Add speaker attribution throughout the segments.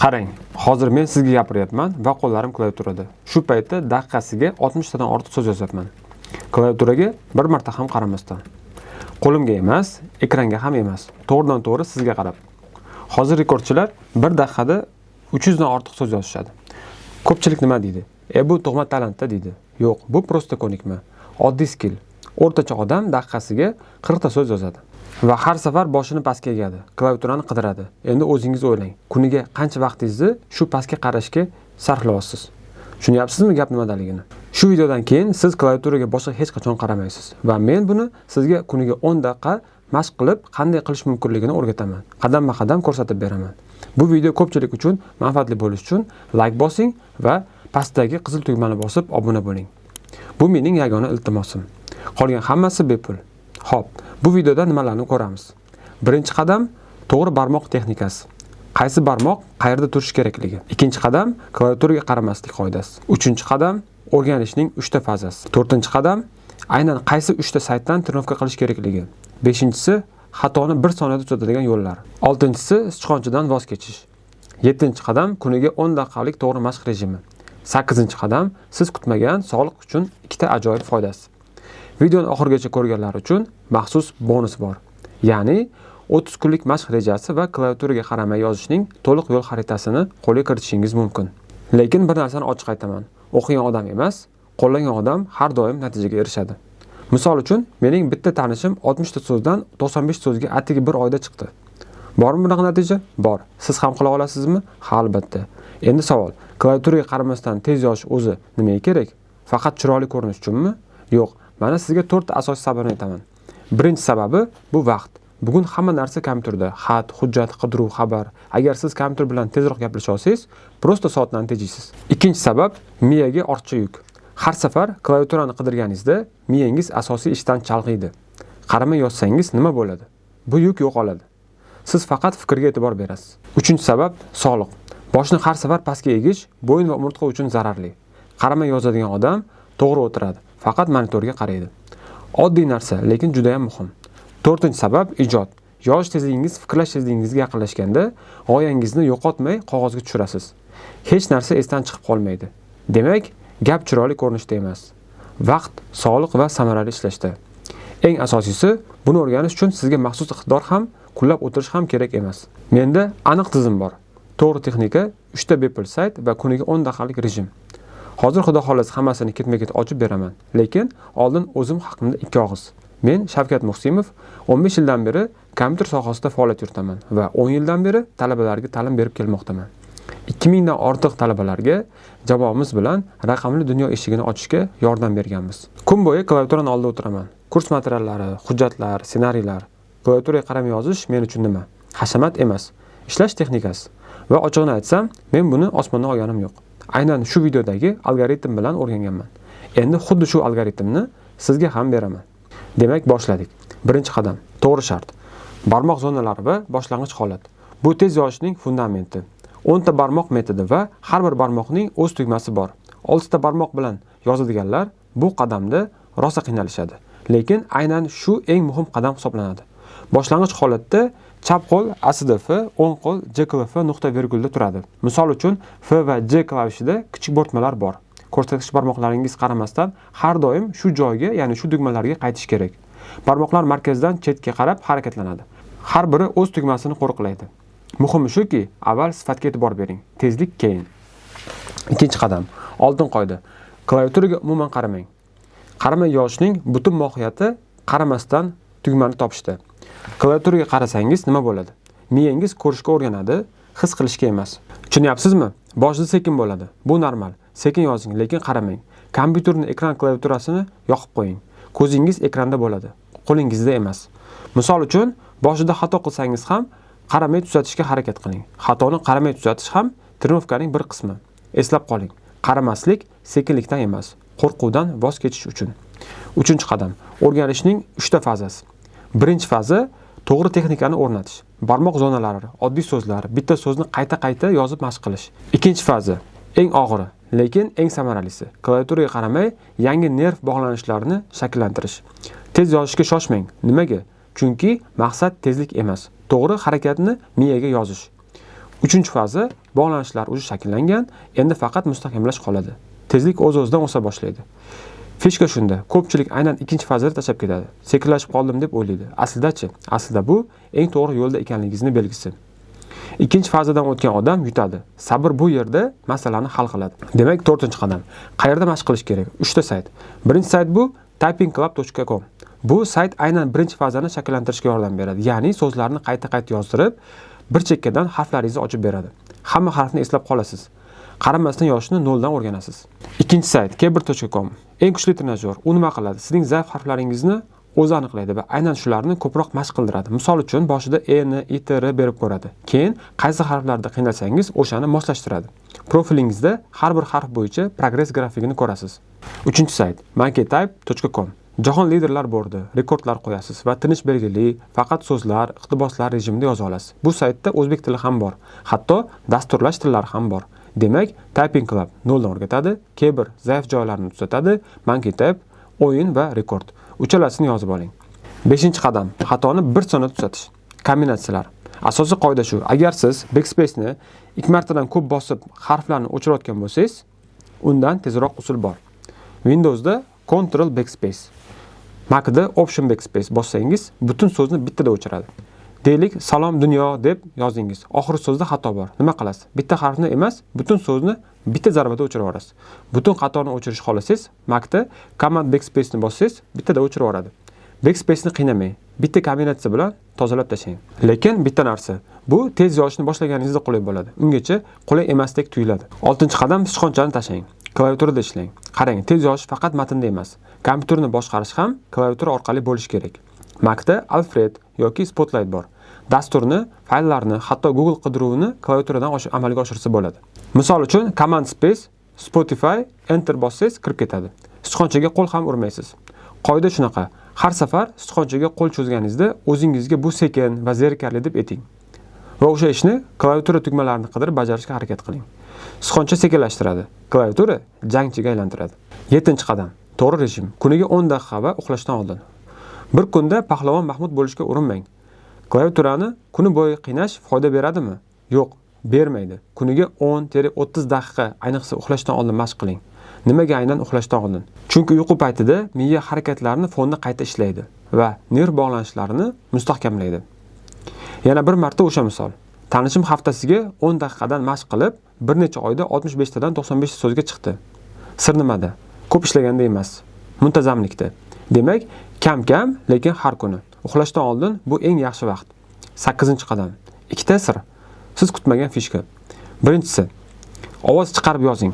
Speaker 1: Qarang, hozir men sizga gapiryapman va qo'llarim klaviaturada. Shu paytda daqiqasiga 60 tadan ortiq so'z yozyapman. Klaviaturaga bir marta ham qaramasdan. Qo'limga emas, ekranga ham emas, to'g'ridan to'g'ri sizga qarab. Hozir rekordchilar bir daqiqada 300 dan ortiq so'z yozishadi. Ko'pchilik nima deydi? "E, bu tug'ma talantda" deydi. Yo'q, bu просто ko'nikma. Oddiy skill. O'rtacha odam daqiqasiga 40 ta so'z yozadi. Va har safar boshini pastga egadi, klaviaturani qidiradi. Endi o'zingiz o'ylang, kuniga qancha vaqtingizni shu pastga qarashga sarflayapsiz? Tushunyapsizmi gap nimadaligini? Shu videodan keyin siz klaviaturaga boshqa hech qachon qaramaysiz va men buni sizga kuniga 10 daqiqa mashq qilib qanday qilish mumkinligini o'rgataman. Qadamma-qadam ko'rsatib beraman. Bu video ko'pchilik uchun manfaatli bo'lishi uchun like bosing va pastdagi qizil tugmani bosib obuna bo'ling. Bu mening yagona iltimosim. Qolgan hammasi bepul. Xo'p, bu videoda nimalarni ko'ramiz? Birinchi qadam to'g'ri barmoq texnikasi. Qaysi barmoq qayerda turishi kerakligi. Ikkinchi qadam klaviaturaga qaramaslik qoidasi. Uchinchi qadam o'rganishning 3 ta fazasi. To'rtinchi qadam aynan qaysi 3 ta saytdan тренировка qilish kerakligi. Beshinchisi xatoni 1 soniyada tuzatadigan yo'llar. Oltinchisi sichqonchadan voz kechish. Yettinchi qadam kuniga 10 daqiqalik to'g'ri mashq rejimi. Sakkizinchi qadam siz kutmagan sog'liq uchun ikkita ajoyib foydasi. Videoni oxirigacha ko'rganlar uchun maxsus bonus bor. Ya'ni 30 kunlik mashq rejasi va klaviaturaga qaramay yozishning to'liq yo'l xaritasini qo'lga kiritishingiz mumkin. Lekin bir narsani ochiq aytaman. O'qigan odam emas, qo'llagan odam har doim natijaga erishadi. Misol uchun, mening bitta tanishim 60 ta so'zdan 95 so'zga atigi bir oyda chiqdi. Bormi bunaqa natija? Bor. Siz ham qila olasizmi? Ha, albatta. Endi savol: klaviaturaga qaramasdan tez yozish o'zi nimaga kerak? Faqat chiroyli ko'rinish uchunmi? Yo'q. Mana sizga 4 ta asosiy sababini aytaman. Birinchi sababi bu vaqt. Bugun hamma narsa kompyuterda. Xat, hujjat, qidiruv, xabar. Agar siz kompyuter bilan tezroq gaplasha olsangiz, просто soatlarni tejaysiz. Ikkinchi sabab miyaga ortiqcha yuk. Har safar klaviaturani qidirganingizda miyangiz asosiy ishdan chalg'iydi. Qaramay yozsangiz nima bo'ladi? Bu yuk yo'qoladi. Siz faqat fikrga e'tibor berasiz. Uchinchi sabab sog'liq. Boshni har safar pastga egish bo'yin va umurtqa uchun zararli. Qaramay yozadigan odam to'g'ri o'tiradi, faqat monitorga qaraydi. Oddiy narsa, lekin juda ham muhim. To'rtinchi sabab ijod. Yozish tezligingiz fikrlash tezligingizga yaqinlashganda g'oyangizni yo'qotmay qog'ozga tushirasiz. Hech narsa esdan chiqib qolmaydi. Demak, gap chiroyli ko'rinishda emas. Vaqt, sog'liq va samarali ishlashda. Eng asosiysi, buni o'rganish uchun sizga maxsus iqtidor ham, kunlab o'tirish ham kerak emas. Menda aniq tizim bor. To'g'ri texnika, 3 ta bepul sayt va kuniga 10 daqiqalik rejim. Hozir xudo xohlasa hammasini ketma-ket ochib beraman. Lekin oldin o'zim haqimda ikki og'iz. Men Shavkat Muhsimov, 15 yildan beri kompyuter sohasida faoliyat yuritaman va 10 yildan beri talabalarga ta'lim berib kelmoqdaman. 2000 dan ortiq talabalarga jamoamiz bilan raqamli dunyo eshigini ochishga yordam berganmiz. Kun bo'yi klaviaturani oldida o'tiraman. Kurs materiallari, hujjatlar, ssenariylar. Klaviaturaga qaramay yozish men uchun nima? Hashamat emas, ishlash texnikasi. Va ochig'ini aytsam, men buni osmondan olganim yo'q. Aynan shu videodagi algoritm bilan o'rganganman. Endi xuddi shu algoritmni sizga ham beraman. Demak, boshladik. Birinchi qadam, to'g'ri shart. Barmoq zonalari va boshlang'ich holat. Bu tez yozishning fundamenti. 10 ta barmoq metodi va har bir barmoqning o'z tugmasi bor. 6 ta barmoq bilan yozadiganlar bu qadamda rosa qiynalishadi. Lekin aynan shu eng muhim qadam hisoblanadi. Boshlang'ich holatda chap qo'l ASDF, o'ng qo'l JKLF nuqta vergulda turadi. Misol uchun, F va J klavishida kichik bo'rtmalar bor. Ko'rsatkich barmoqlaringiz qaramasdan har doim shu joyga, ya'ni shu tugmalarga qaytish kerak. Barmoqlar markazdan chetga qarab harakatlanadi. Har biri o'z tugmasini qo'riqlaydi. Muhimi shuki, avval sifatga e'tibor bering, tezlik keyin. Ikkinchi qadam, oltin qoida. Klaviaturaga umuman qaramang. Qaramay yozishning butun mohiyati qaramasdan tugmani topishda. Klaviaturaga qarasangiz nima bo'ladi? Miyangiz ko'rishga o'rganadi, his qilishga emas. Tushunyapsizmi? Boshida sekin bo'ladi. Bu normal. Sekin yozing, lekin qaramang. Kompyuterning ekran klaviaturasini yoqib qo'ying. Ko'zingiz ekranda bo'ladi, qo'lingizda emas. Misol uchun, boshida xato qilsangiz ham qaramay tuzatishga harakat qiling. Xatoni qaramay tuzatish ham тренировка ning bir qismi. Eslab qoling, qaramaslik sekinlikdan emas, qo'rquvdan voz kechish uchun. Uchinchi qadam, o'rganishning 3 ta fazasi. Birinchi faza to'g'ri texnikani o'rnatish. Barmoq zonalari, oddiy so'zlar, bitta so'zni qayta-qayta yozib mashq qilish. Ikkinchi faza eng og'iri, lekin eng samaralisi. Klaviaturaga qaramay yangi nerv bog'lanishlarini shakllantirish. Tez yozishga shoshmang. Nimaga? Chunki maqsad tezlik emas, to'g'ri harakatni miyaga yozish. Uchinchi faza, bog'lanishlar уже shakllangan, endi faqat mustahkamlash qoladi. Tezlik o'z-o'zidan o'sa boshlaydi. Фишка shunda, ko'pchilik aynan ikkinchi fazada tashlab ketadi. Sekinlashib qoldim deb o'ylaydi. Aslida-chi, aslida bu eng to'g'ri yo'lda ekanligingizni belgisi. Ikkinchi fazadan o'tgan odam yutadi. Sabr bu yerda masalani hal qiladi. Demak, to'rtinchi qadam. Qayerda mashq qilish kerak? 3 ta sayt. Birinchi sayt bu typingclub.com. Bu sayt aynan birinchi fazani shakllantirishga yordam beradi. Ya'ni so'zlarni qayta-qayta yozdirib, bir chekkadan harflaringizni ochib beradi. Hamma harfni eslab qolasiz. Qaramasdan yozishni noldan o'rganasiz. Ikkinchi sayt keyboard.com. Eng kuchli trenajyor. U nima qiladi? Sizning zaif harflaringizni o'zi aniqlaydi va aynan shularni ko'proq mashq qildiradi. Misol uchun, boshida E, N, I, T, R berib ko'radi. Keyin qaysi harflarda qiynalsangiz, o'shani moslashtiradi. Profilingizda har bir harf bo'yicha progress grafikini ko'rasiz. Uchinchi sayt monkeytype.com. Jahon liderlar bordi, rekordlar qo'yasiz va tinch belgili, faqat so'zlar, iqtiboslar rejimida yoza olasiz. Bu saytda o'zbek tili ham bor, hatto dasturlash tillari ham bor. Demak, Typing Club noldan o'rgatadi, Keyboard zaif joylarini tuzatadi, Monkeytype o'yin va rekord. Uchalasini yozib oling. Beshinchi qadam, xatoni bir soniyada tuzatish. Kombinatsiyalar. Asosiy qoida shu: agar siz backspace'ni 2 martadan ko'p bosib harflarni o'chirayotgan bo'lsangiz, undan tezroq usul bor. Windowsda Ctrl Backspace, Mac'da Option Backspace bossangiz, butun so'zni bittada o'chiradi. Deylik, salom dunyo deb yozdingiz. Oxirgi so'zda xato bor. Nima qilasiz? Bitta harfni emas, butun so'zni bitta zarbada o'chirib yuborasiz. Butun qatorni o'chirishni xohlasangiz, Mac'da Command Backspace'ni bossangiz, bittada o'chirib yuboradi. Backspace'ni qiynamang. Bitta kombinatsiya bilan tozalab tashlang. Lekin bitta narsa, bu tez yozishni boshlaganingizda qulay bo'ladi. Ungacha qulay emasdek tuyuladi. Oltinchi qadam, sichqonchani tashlang. Klaviaturada ishlang. Qarang, tez yozish faqat matnda emas. Kompyuterni boshqarish ham klaviatura orqali bo'lishi kerak. Mac'da Alfred yoki Spotlight bor. Dasturni, fayllarni, hatto Google qidiruvini klaviaturadan amalga oshirsa bo'ladi. Misol uchun, Command Space, Spotify, Enter bossangiz kirib ketadi. Sichqonchaga qo'l ham urmaysiz. Qoida shunaqa. Har safar sichqonchaga qo'l cho'zganingizda o'zingizga bu sekin va zerikarli deb ayting. Va o'sha ishni klaviatura tugmalarini qidirib bajarishga harakat qiling. Sichqoncha sekinlashtiradi, klaviatura jangchiga aylantiradi. Yettinchi qadam. To'g'ri rejim. Kuniga 10 daqiqa va uxlashdan oldin. Bir kunda pahlavon Mahmud bo'lishga urinmang. Klaviaturani kuni bo'yi qiynash foyda beradimi? Yo'q, bermaydi. Kuniga 10-30 daqiqa, ayniqsa uxlashdan oldin mashq qiling. Nimaga aynan uxlashdan oldin? Chunki uyqu paytida miya harakatlarni fonda qayta ishlaydi va nerv bog'lanishlarini mustahkamlaydi. Yana bir marta o'sha misol. Tanishim haftasiga 10 daqiqadan mashq qilib, bir necha oyda 65 tadan 95 ta so'zga chiqdi. Sir nimada? Ko'p ishlaganda emas, muntazamlikda. Demak, kam-kam, lekin har kuni. Uxlashdan oldin bu eng yaxshi vaqt. 8-qadam. Ikkita sir. Siz kutmagan фишка. Birinchisi, ovoz chiqarib yozing.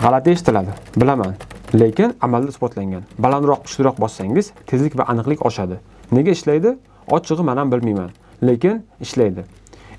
Speaker 1: G'alati eshitiladi, bilaman, lekin amalda isbotlangan. Balandroq, kuchliroq bossangiz, tezlik va aniqlik oshadi. Nega ishlaydi? Ochig'i men ham bilmayman, lekin ishlaydi.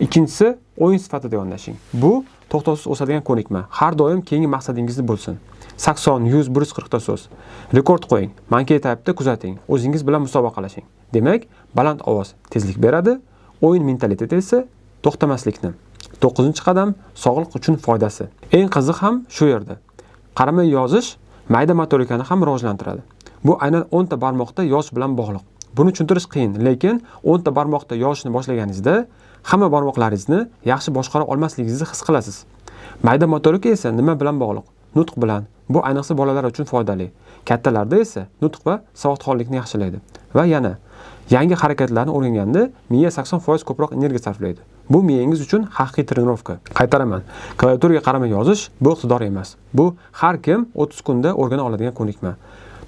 Speaker 1: Ikkinchisi, o'yin sifatida yondashing. Bu to'xtovsiz o'sadigan ko'nikma. Har doim keyingi maqsadingizni bo'lsin. 80, 100, 140 ta so'z. Rekord qo'ying. Monkeytype'da kuzating. O'zingiz bilan musobaqalashing. Demak, baland ovoz tezlik beradi, o'yin mentaliteti esa to'xtamaslikni. 9-qadam, sog'liq uchun foydasi. Eng qiziq ham shu yerda. Qaramay yozish mayda motorikani ham rivojlantiradi. Bu aynan 10 ta barmoqda yozish bilan bog'liq. Buni tushuntirish qiyin, lekin 10 ta barmoqda yozishni boshlaganingizda hamma barmoqlaringizni yaxshi boshqara olmasligingizni his qilasiz. Mayda motorika esa nima bilan bog'liq? Nutq bilan. Bu ayniqsa bolalar uchun foydali. Kattalarda esa nutq va savodxonlikni yaxshilaydi. Va yana yangi harakatlarni o'rganganda miya 80% ko'proq energiya sarflaydi. Bu miyangiz uchun haqiqiy тренировка. Qaytaraman. Klaviaturaga qaramay yozish bu iqtidor emas. Bu har kim 30 kunda o'rgana oladigan ko'nikma.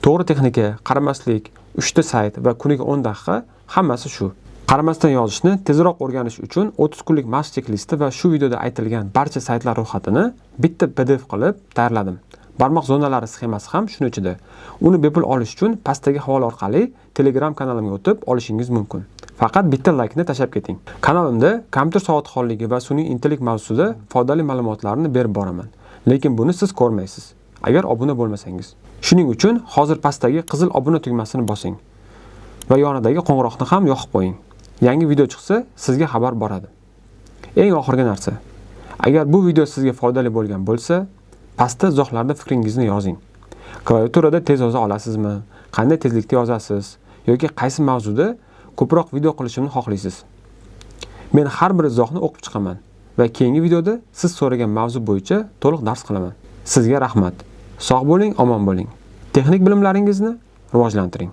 Speaker 1: To'g'ri texnika, qaramaslik, 3 ta sayt va kuniga 10 daqiqa, hammasi shu. Qaramasdan yozishni tezroq o'rganish uchun 30 kunlik mashq cheklisti va shu videoda aytilgan barcha saytlar ro'yxatini bitta PDF qilib tayyorladim. Barmoq zonalari sxemasi ham shuni ichida. Uni bepul olish uchun pastdagi havola orqali Telegram kanalimga o'tib olishingiz mumkin. Faqat bitta laykni tashlab keting. Kanalimda kompyuter savodxonligi va sun'iy intellekt mavzusida foydali ma'lumotlarni berib boraman. Lekin buni siz ko'rmaysiz, agar obuna bo'lmasangiz. Shuning uchun hozir pastdagi qizil obuna tugmasini bosing va yonidagi qo'ng'iroqni ham yoqib qo'ying. Yangi video chiqsa, sizga xabar boradi. Eng oxirgi narsa. Agar bu video sizga foydali bo'lgan bo'lsa, pastda izohlarda fikringizni yozing. Klaviaturada tez yoza olasizmi? Qanday tezlikda yozasiz? Yoki qaysi mavzuda ko'proq video qilishimni xohlaysiz? Men har bir izohni o'qib chiqaman. Va keyingi videoda siz so'ragan mavzu bo'yicha to'liq dars qilaman. Sizga rahmat. Sog' bo'ling, omon bo'ling. Texnik bilimlaringizni rivojlantiring.